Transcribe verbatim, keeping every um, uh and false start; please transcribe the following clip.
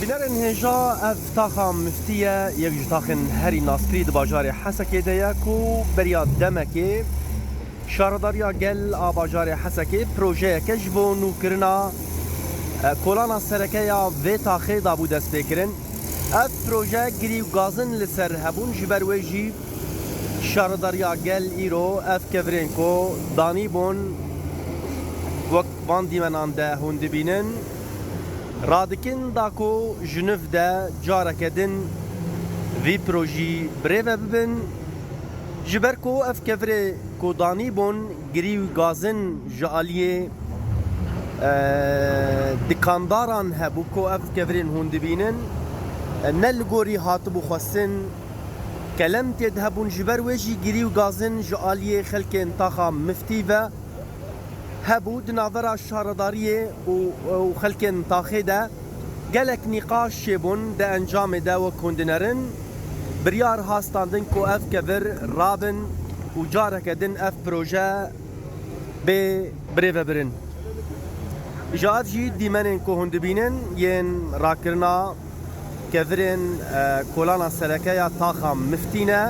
Nerên hêja, ev taxa Miftî ye, yek ji taxên herî naskirî di bajarê Hesekê de ye ku beriya demekê Şaredariya Gel a bajarê Hesekê projeyeke ji bo nûkirina, e, kolana sereke ya vê taxê dabû destpêkirin. Ev proje girî û gazin li ser hebûn, ji ber wê jî Şaredariya Gel îro ev kevirên ku danîbûn wek van dîmenan de hûn dibînin, radikin da ku ji nû de careke din vî projî birêve bibin. Ji ber ku ev kevirê ku danîbûn girî û gazin ji aliyê, e, dikandaran hebû ku ev kevirên hûn dibînin, e, ne li gorî hatibû xwestin, kelem tê de hebûn, ji ber wê jî girî û gazin ji aliyê xelkên taxa Miftî ve hebû. Di navbera şaredariyê û, û xelkên taxê de gelek nîqaş çêbûn. Di encamê de wek hûn dinerin, biryar hat standin ku ev kevir rabin û careke din ev proje bê birêvebirin. Îja ev jî dîmenên ku hûn dibînin yên rakirina kevirên, e, kolana sereke ya taxa Miftî ne.